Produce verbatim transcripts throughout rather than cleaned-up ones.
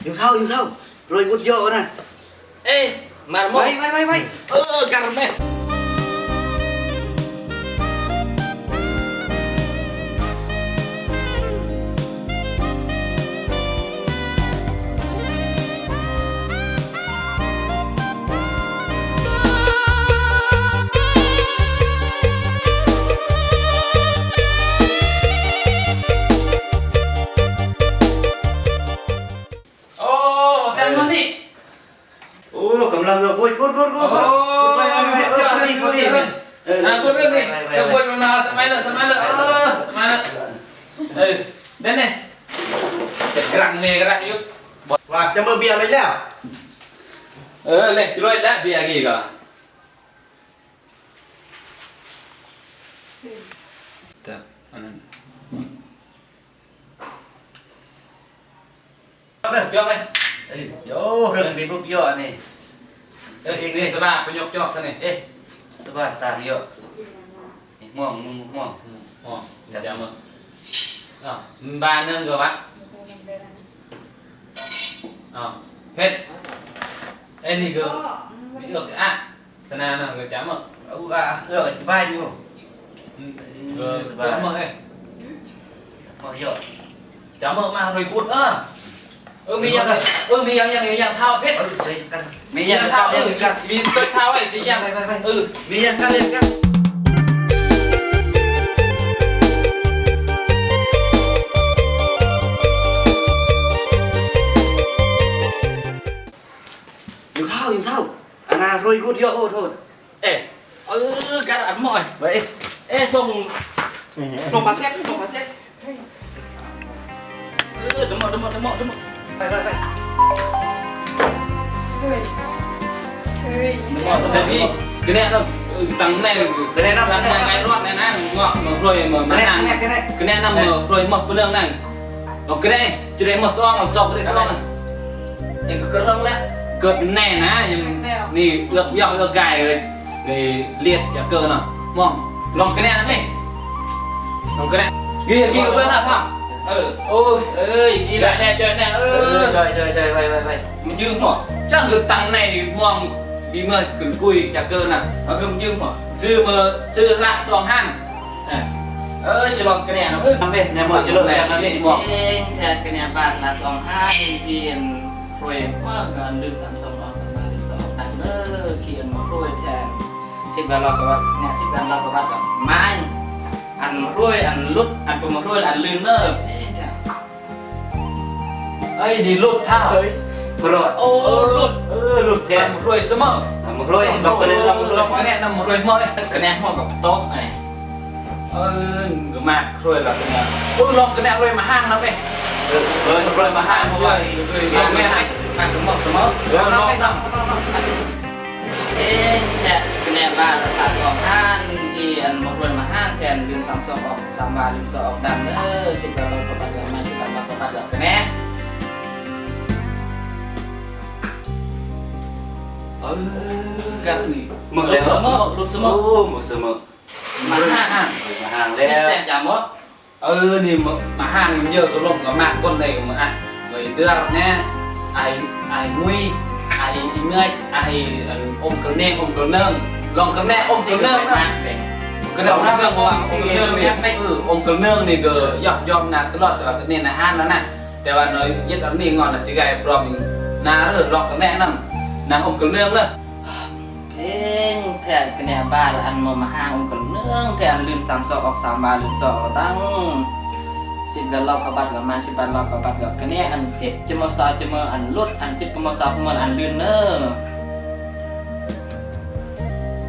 Yung thau, yung thau. Roi kut yo na. Eh, mar mo. Bai, bai, bai, bai. Oh, garme. Oh, hotel mah ni. Oh, kamlang ga, boy, kur, kur, kur, kur. Oh, kur, boy, boy, boy, kur, kur, kur, kur. Eh, ah, kur, kur ni. Boy, boy, boy, na, samai la, samai la. Ah, samai la. Eh, den ne. Gerang ne, gerang yuk. Wah, cuma biar aja. Eh, leh, jeloi la, biar lagi kau. Tak, anan. Apa, jok, eh? Eh, yo, rek ribut yo, ani. Eh, ini seba, penyok jok sana. Eh, seba, tar yo. Eh, muang, muang, muang. Hmm, muang. Jam. Jam. Ah, mbanang ke, Pak? Ah, pet. Eh, ni ke. Di ok, ah. Sana na, ke chama. Au, ah, ke, chibai nyu. Hmm. Ke, ke chama, eh. Mau yo. Chama mah roi kut, ah. Ơ, mi yang, ơ, mi yang, yang, yang, yang thao pet. Ơ, trời, căng. Mi yang thao, ơ, mi yang thao, ơ, mi yang. Bai, bai, bai. Ơ. Mi yang thao, yang thao. Yang thao, yang thao. Ana roi kut yo, ô, thôi. Eh, ơ, gar ăn mỏi. Bai. Eh, tong, tong paset, tong paset. Ơ, đừng mỏi, đừng mỏi, đừng mỏi, đừng mỏi. Bai, bai, bai. Đừng mỏi, đừng mỏi, đừng mỏi. Kene dong, tăng ne. Kene dong, kene dong. Ngai ruat ne, nang, ngok, ngok roi, ma, ma, kene, kene, kene. Kene nang, ngok roi, ma, penang nang. Ơ, kene, jere ma song, song, jere song. Yang kekerong lah. Kene na, yang ni, yak, yak, yak gai. Ni liet ja kơ na. Mong. Long kene na me. Long kene. Gi, gi, kơ na, ha. Ơ. Ô. Ơi, gi la ne, joi ne. Ơ. Joi, joi, joi, bai, bai, bai. Mjưng mo. Chang kơ tăng ne, mong. Bi ma kân kui ja kơ na. Ơ, kơ mjưng mo. Sư ma, sư la song han. Ơ. Ơ, chelom kene na. Ơ. Ambe, ne mo, chelom kene na me. Mong. Eng, the kene ban la song han, eng, eng. Roi ma, gan lun sam song, samba lun song, tang ne, kien ma roi then. Sip gan lok kơ bat, ne sip gan lok kơ bat kơ. Main. An roi, an lut, an pemroi, an lun ne. Eh, then. Ai, di lut ha. Oi. Roi. Ô, lut. Ơ, lut then. An roi sama. An roi, lok kơ ne, lok kơ ne. Lok kơ ne, an roi ma, eh. Kơ ne ma, bak tok, eh. Ơ, gơ mak roi la kene. Ơ, long kene roi mahang na me. Ơ, roi, roi mahang, roi. Roi mahang. Mahang kơ mok sama. Roi, roi, roi. Ê, nè, kene ba la song han, di an mok roi mahang, then lun sam song ok, samba lun song ok dan, ơ, sip ba lok kơ bat la mai, sip ba lok kơ bat la kene. Ơ, gak ni. Mok lep sama, lut sama. Ô, mok sama. Mahang. Mahang lep. Next time chamo. Ơ, ni ma-, mahang ni yơ kơ long kơ mak kon ne ma, ah. Ngoi dar ne. Ai, ai ngui, ai i ngach, ai, ơ, ôm kơl neng, ôm kơl nơng. Long kơl neng, ôm kơl nơng na. Kơl neng, ôm kơl nơng, ôm kơl nơng. Ơ, ôm kơl nơng ni kơ, yơh, yom na tơlot, tơlot kơl neng na han na na. Te wan no, yet ar ni ngon na chigai brom na rơ, long kơl neng nang. Nang ôm kơl nơng na. Peng, the kene ba la an mo mahang ôm kơl nơng, the an lun sam song ok, samba lun song ok tang. Sip ga lok kơ bat ga man, sip ba lok kơ bat ga kene, an sip chemo sa chemo, an lut, an sip pemo sa pemo, an lun ne.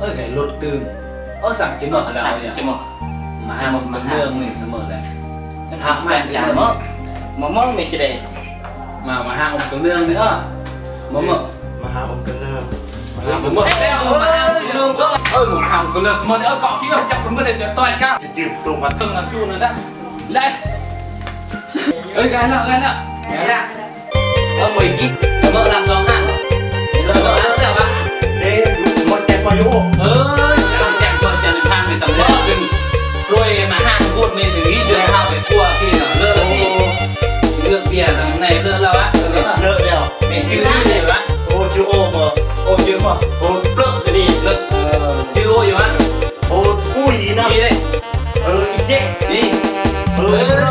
Ơ, gai lut tưng. Ơ, sang chemo. Ơ, sang chemo. Mahang ôm kơl nơng ni sama la. Tha mai chamo. Momong mi chre. Ma, mahang ôm kơl nơng ni, ơ. Mama. Mahang ôm kơl nơng. Mahang ôm kơl nơng. Ơ, mahang ôm kơl nơng. Ơ, mahang ôm kơl nơng. Semua ni, ơ, kau kira cak permen dia cetai kau. Cicip tu mat. Tengah tu na dah. Lai. Ơ, gai la, gai la. Gai la. Ơ, mui git. Mơ la song han. Mơ la song han. Ê, mơ cek mơ yo. Ơ, cek mơ cek ni phan ni tang mơ sin. Roi mahang kut ni sin hijau hao ke kuat ni na. Lơ la ni. Lơ bia nang nai lơ la wa. Lơ bia Ini, Pak. Oh, ju o ma. Oh, ju ma. Oh, plek tadi. Plek. Eh. Ju o, ya, Pak. Oh, kui na. Iya. Oh, ijek. Iya. Oh,